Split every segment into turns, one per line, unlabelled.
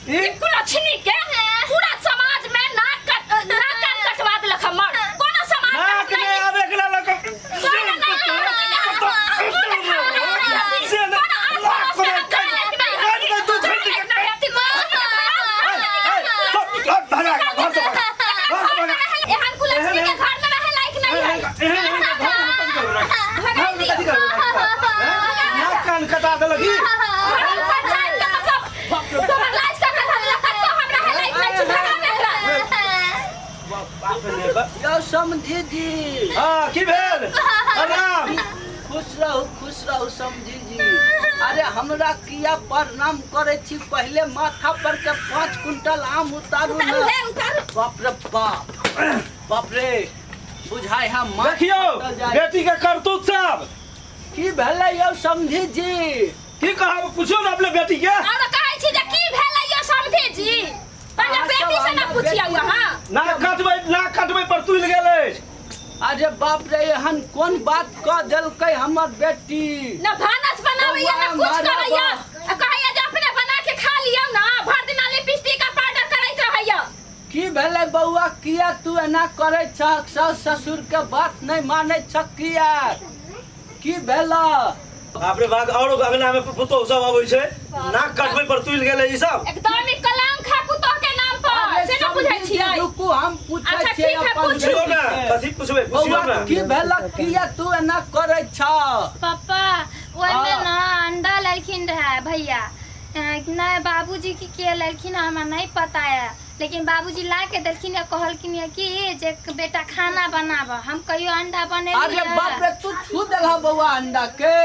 ई
ई कुलक्षणी के पूरा समाज में नाक कट नाक कान कटवा देलक हमर कोनो समाज में
नाक
हम
में
नहीं
आबे के लग
कोनो नहीं
से ना
कोनो आस पड़ोस के हम गाय नहीं
काट दे तू झंडी के
एहन कुलक्षणी के घर में रहे लायक नहीं है।
नाक कान कटा देलक ई
पंचायत के मतलब तोहर लाज का कथा देलक तो हम रहे लायक नहीं छी भगा दे एकरा।
बाप रे बाप।
यौ समझी जी।
हाँ की भेल? प्रणाम।
खुश रहू, खुश रहू समझी जी। अरे हमरा किया प्रणाम करे छी? पहले माथा पर के 5 कुंटल आम उतारू
उतारू
ना।
हे उतारू।
बाप रे बाप, बाप रे, बुझाय हम माथ
देखियौ
फटल जाय।
बेटी के करतूत सब।
की भेलै यौ समझी जी?
की कहब पूछियौ ने अपने बेटी के।
और कहै छी जे की भेलै यौ समझी जी? पहिले
अहाँ सब
बेटी से ना
हमरा
पुछियौ
बेटी-
अहाँ।
नाक कटबै, नाक कटबै पर तुलि गेल अछि।
अरे बाप रे, एहन कोन बात कऽ देलकै हमर बेटी?
न भानस बनाबैया न
बौआ,
कुछ
मारा
करैया आ कहैया जे अपने बना के खा लियौ ना, भर दिना लिपस्टिक आ पाउडर करैत रहैया।
की भेलै बौआ, किया तू एना करै छह? सास ससुर के बात नहि मानै छह किया? की भेल?
बाप रे बाप, और अंगना में पुतोह सब अबै छै, नाक कटबै पर तुलि गेलै ई सब।
एकदम ई कलंक है पुतोह के नाम पर,
अरे
से न बुझै
समझी जी,
छियै।
रुकू, हम पूछै
अच्छा,
छियै
ठीक है,
अपन
पूछू।
पूछियौ ने,
बेटी के।
कथी पुछबै, पुछियौ
बौआ
ने।
की भेल, किया तू एना करै छह?
पप्पा ओहिमे
हाँ।
ना अंडा लेलखिन रहे भैया, नहीं बाबूजी की के लेलखिन हमरा नहीं पता है, लेकिन बाबूजी ला के देलखिन या कहलखिन या कि जे बेटा खाना बनाब। हम कहियो अंडा बनेलियै?
अरे बाप रे, तू छू देलह बौआ अंडा के?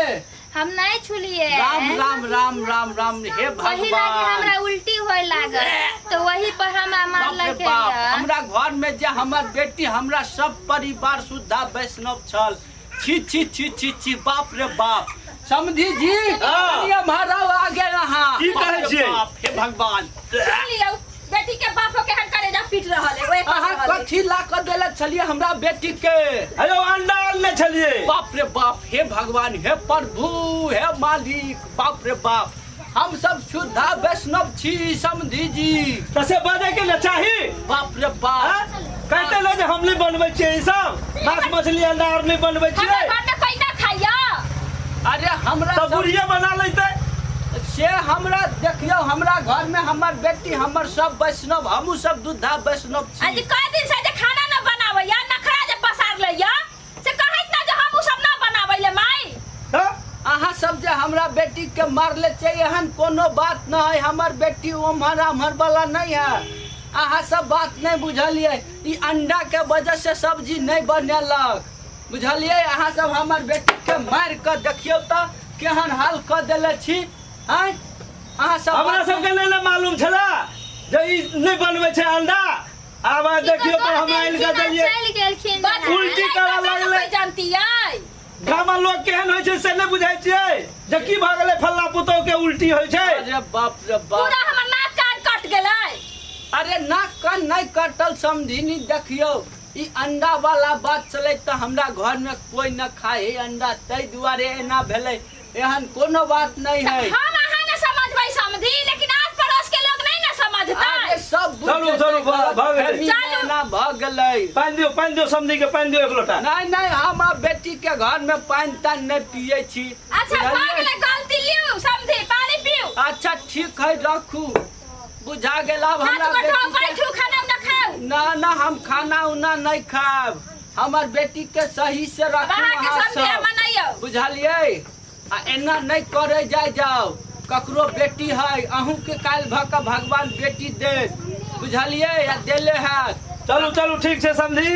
हम नहीं छुलिए।
राम राम राम राम राम, हे
वही लागे
भगवान।
हमरा उल्टी होए लागल तो वही पर हमरा
बाप रे
मारलक।
बाप, हमरा घर में जे हमर बेटी, हमरा सब परिवार शुद्धा वैष्णव छल। छी छी छी छी छी, बाप रे बाप। समधी जी,
हाँ।
कनिया महाराज आगे अहाँ।
की
बाप
कहै
रे
छियै?
बाप, हे भगवान।
सुन लियौ बेटी के बापो के हन करेजा पीट रहल है, ओए
अहाँ
रहल है।
कथी ला कऽ देले छलियै हमरा बेटी के?
अयो अंडा अनने छलियै।
बाप रे बाप, हे भगवान, हे प्रभु, हे मालिक, बाप रे बाप, हम सब शुद्धा वैष्णव छी समधी जी।
तऽ से बजै के ने चाही।
बाप रे बाप।
आँय? कहते ने जे हम नहि बनबै छियै ई सब माछ मछली अंडा आर नहि बनबै
हमरा
छियै।
घर में कोई ना खाइया।
अरे हमरा
तऽ
सब
बुढ़िए बना लेतै।
से हमरा देखियौ, हमरा घर में हमर बेटी, हमर सब वैष्णव, हमहूँ सब दूधा वैष्णव छी।
आज कई दिन से जे खाना न बनावैया, नखरा जे पसार लैया, से कहैत ना जे हम उ सब न बनाबै ले माई।
तऽ
अहाँ सब जे हमरा बेटी के मारले छै, एहन कोनो बात न है। हमर बेटी ओम्हर आम्हर वाला नहीं है। अहाँ सब बात नहीं बुझलियै। ई अंडा के वजह से सब्जी नहीं बनेलक, बुझलियै? अहाँ सब हमर बेटी के मारि कऽ देखियौ तऽ केहन हाल कऽ देले छी। आँय, अहाँ सब
हमरा
बात
सबके नहि ने मालूम छला जे ई नहि बनबै छै अंडा। आब देखियौ तऽ हम आनि कऽ देलियै।
चलि गेलखिन।
बस
उल्टी करऽ लगलै।
कोई जानतियै?
गामक लोग केहन होइ छै से नहि बुझै छियै जे की भऽ गेलै फल्ला पुतोह के उल्टी होइ छै।
अरे बाप रे बाप,
पूरा हमर नाक कान कट गेलै।
अरे नाक कान नहीं कटल समधिनी, देखियौ ई अंडा वाला बात चलै तऽ हमरा घर में कोई न खाए अंडा, ताहि दुआरे एना भेलै। एहन कोनो बात नहीं है।
हम अहाँ न समझबै समझी, लेकिन आस पड़ोस के लोग नहीं न समझतै।
अरे सब बुझि
चलू, चलू,
जेतै,
भऽ गेलै।
फैमिली
चलू।
एना भऽ गेलै।
पानि दियौ, पानि दियौ समधी के, पानि दियौ एक लोटा।
नहीं नहीं, हम आब बेटी के घर में पानि तानि नहीं पियै छी।
अच्छा भऽ
बुझलियै?
गेलै गलती, लिउ समझी पानी पिउ।
अच्छा ठीक है, रखू, बुझा गेल। आब
हाथ
हमरा
गोड़ धो
बेटी के
बैठू, खाना उना खाउ।
ना ना, हम खाना उना नहीं खायब। हमर बेटी के सही से
अब
रखू
अहाँके
अहाँ
समझी
सब,
मनाइयौ।
बुझलियै? आ एना नहीं करे जाय जाओ, ककरो बेटी है, अहूँ के काल्हि भऽ कऽ भगवान बेटी देत, बुझलियै? आ देले हैत।
चलू चलू, ठीक छै समधी,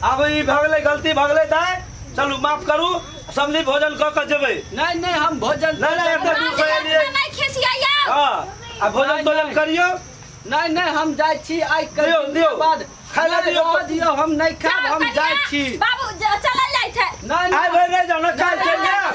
आब ई भऽ गेलै गलती, भऽ गेलै दाइ, चलू माफ करू समधी, भोजन कऽ कऽ जेबै।
नहीं नहीं, हम भोजन
नहीं, नहीं, एते दूर से एलियै।
नहीं खिसियाइयौ।
हँ, आ भोजन
नहीं,
तोजन
नहीं।
करियौ।
नहीं नहीं, हम जाइ छी आइ के
दियौ,
दिन
दियौ।
के बाद।
खाय लए
नहीं,
दियौ।
रहऽ दियौ, हम नहीं खायब, हम
जाउ
जाइ
कनिया,
छी।
बाबू चलल जाइ छै।
नहीं
आइ भरि रहि जाउ ने, काल्हि चलि जायब।